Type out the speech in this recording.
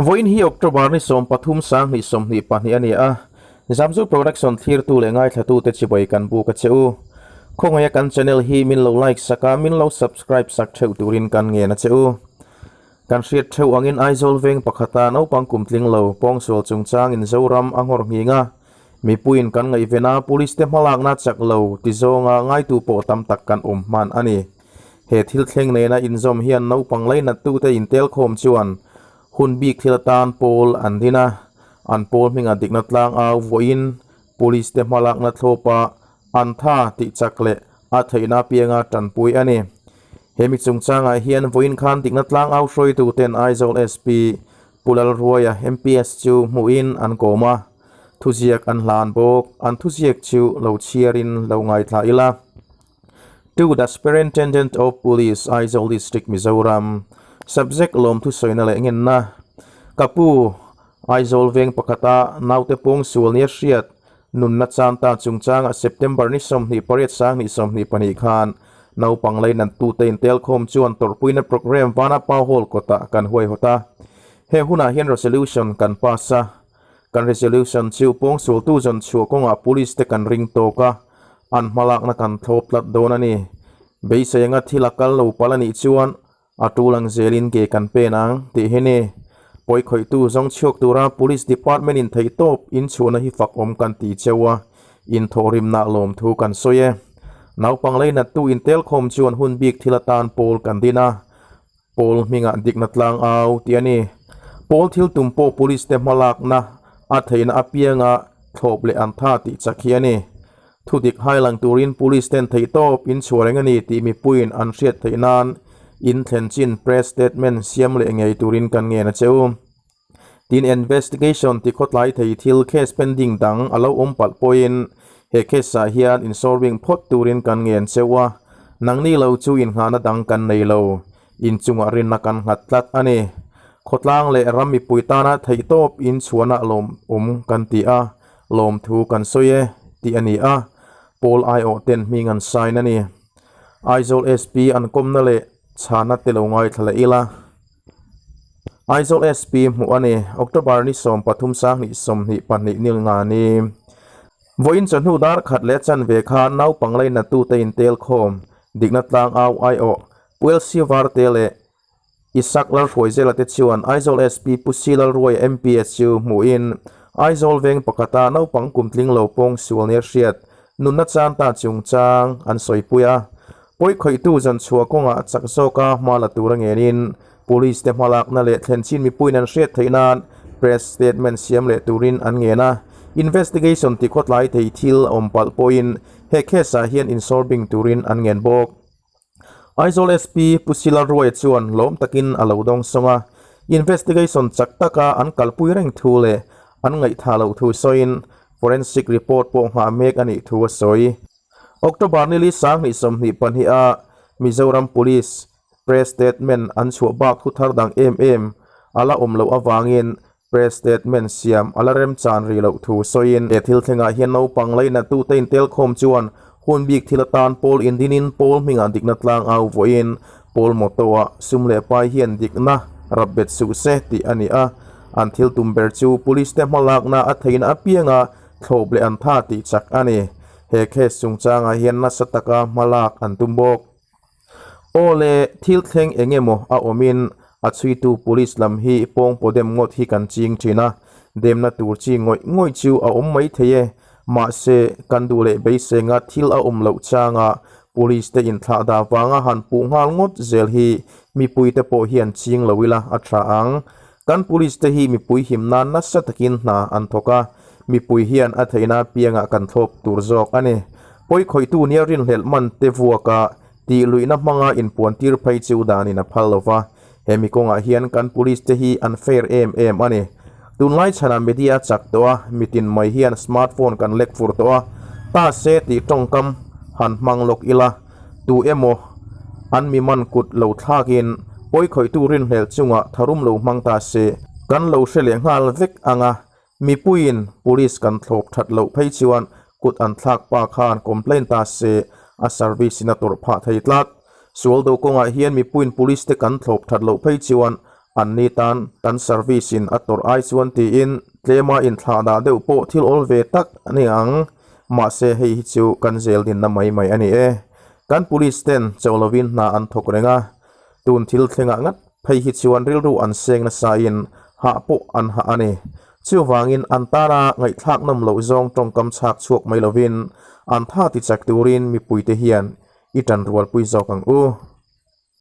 Vawiin hi October ni 13 2022 a ni a, Zamzu Production thlirtu leh ngaithlatute chibai kan buk a che u. Khawngaih a kan channel hi min lo like sak a, min lo subscribe sak theuh turin kan ngen a che u. Kan hriat theuh angin Aizawl veng pakhata naupang kumtling lo pawngsual chungchangin Zoram a nghawr nghing a, Mipuiin kan ngaihven a, police te hmalakna chak lo ti zawnga ngaitu pawh tam tak kan awm hman a ni. He thil thleng nena inzawm hian naupang lainattute intelkhawm chuan hun bik thil atan pawl an din a, an pawl hmingah dikna tlang au vuahin police te hmalakna thlawpa an tha tih chak leh a theihna apianga tanpui a ni. He mi chungchangah hian vawiin khan dikna tlang au hruaituten Aizawl SP Pu Lalruaia MPS chu hmuhin an kawm a. Thuziak an hlan bawk. An thuziak chu lo chhiarin lo ngaithla ila. To the Superintendent of Police, Aizawl District, Mizoram. Subject lawm thusawina leh ngenna. Ka pu, Aizawl veng pakhata naute pawng sual nia hriat nunna chan ta chungchangah September ni 28 2022 khan naupang leinantute intelkhawm chuan tawrhpuina programme Vanapa Hall kawtah kan huaihawt a. He hunah hian resolution kan pass a. Kan resolution chu pawngsualtu zawn chhuah kawngah police te kan ring tawk a, an hmalakna kan thlawp tlat dawn a ni. Beisei anga thil a kal lo palh a nih chuan a tul ang zelin ke kan pen ang tih hi ni. Pawikhawihtu zawng chhuak tura police department in theihtawp inchhuahna hi fak awm kan ti cheu a, inthawhrimna lawmthu kan sawi e. Naupang leinattu intelkhawm chuan hun bik thil atan pawl kan din a, Pawl hmingah dikna tlang au tih a ni. Pawl thil tum pawh police te hmalakna a theihna apianga thlawp leh an tha tih chak hi a ni. Thudik hailang turin police ten theihtawp in chhuah reng a ni tih mipuiin an hriat theih nan in thlen chin press statement siam leh ngei turin kan ngen a che u. Tin investigation ti khawtlai thei thil case pending dang a lo awm palh pawhin he case ah hian in solving phawt turin kan ngen cheu a, nangni lo chu inngahna dang kan nei lo, inchungah rinna kan nghat tlat a ni. Khawtlang leh ram mipui tana theihtawp inchhuahna lawm awm kan ti a, lawmthu kan sawi e tih a ni a, pawl aiawh ten hming an sign a ni. Aizawl SP an kawmna leh chhana te lo ngaithla leh ila. Aizawl SP hmuh a ni. October ni 13 2022 nil nga ni. Vawiin chawhnu dar khat leh chanve khan naupang lainatute intelkhawm dikna tlang au aiawh Pu LC Varte leh Isak Lalhruaizela te chuan Aizawl SP Pu C Lalruaia MPS chu hmuhin Aizawl veng pakhata naupang kumtling lo pawng sual nia hriat nunna chan ta chungchang an sawipui a. Pawikhawihtu zan chhuah kawngah chak zawka hma la tura ngenin Police te hmalakna leh thlen chin mipuiin an hriat theih nan press statement siam leh turin an ngen a. Investigation ti khawtlai thei thil a awm palh pawhin he case ah hian insawrbing turin an ngen bawk. Aizawl SP Pu Sila Ruaia chuan lawm takin a lo dawng sawng a, investigation chak taka an kalpui reng thu leh an ngaihthah loh thu sawiin forensic report pawh nghah mek a nih thu a sawi. October nili 2022 a Mizoram Police Press Statement an chhuah bak thu thar dang em em a la awm loh avangin Press Statement siam a la remchan rih loh thu sawiin he thil thlengah hian naupang lainatute intelkhawm chuan hun bik thil atan pawl indinin pawl hmingah dikna tlang au vawiin pawl motto ah sum leh pai hian dikna rap bet suh se tih a ni a, an thil tum ber chu Police te hmalakna a theihna apianga thlawp leh an tha tih chak a ni. He case chungchangah hian nasa taka hma lak an tum bawk. Aw le, thil thleng eng emaw a awmin a chhuitu police lam hi pawng paw dem ngawt hi kan ching thin a, demna tur chi ngawih ngawih chu a awm mai thei e. Mahse, kan duh leh beisenga thil a awm loh changa police te inthlah dah vanga han puh nghal ngawt zel hi mipuite pawh hian ching lo ila a tha ang. Kan police te hi mipui him nan nasa takin hna an thawk a, mipui hian a theihna apiangah kan thlawp tur zawk a ni. Pawikhawihtu nia rinhlelh man te vuaka tih luihna hmanga inpuantir phei chu danin a phal lo va, he mi kawngah hian kan police te hi an fair em em a ni. Tunlai chhanah media a chak tawh a, mitin mai hian smartphone kan lek fur tawh a, ta se tih tawngkam han hmang lawk ila, tu emaw an mi man kut lo thlakin pawikhawihtu rinhlelh chungah tharum lo hmang ta se kan lo hre leh nghal vek ang a, mipuiin police kan thlawp that loh phei chuan kut an thlak pa khan complaint ta se a service in a tawrh phah thei tlat. Sual do kawngah hian mipuiin police te kan thlawp that loh phei chuan Anni tan kan service in a tawrh ai chuan tiin tlema inthlahdah deuh pawh thil awl ve tak a ni ang. Mahse hei hi chu kan zel dinna mai mai a ni e. Kan police ten cho lovin hna an thawk reng a, tun thil thlengah ngat phei hi chuan rilru an seng nasa in hah pawh an hah a ni. Chuvangin an tana ngaihthlak nawm loh zawng tawngkam chhak chhuak mai lovin an tha ti chak turin mipuite hian i tan rualpui zawk ang u.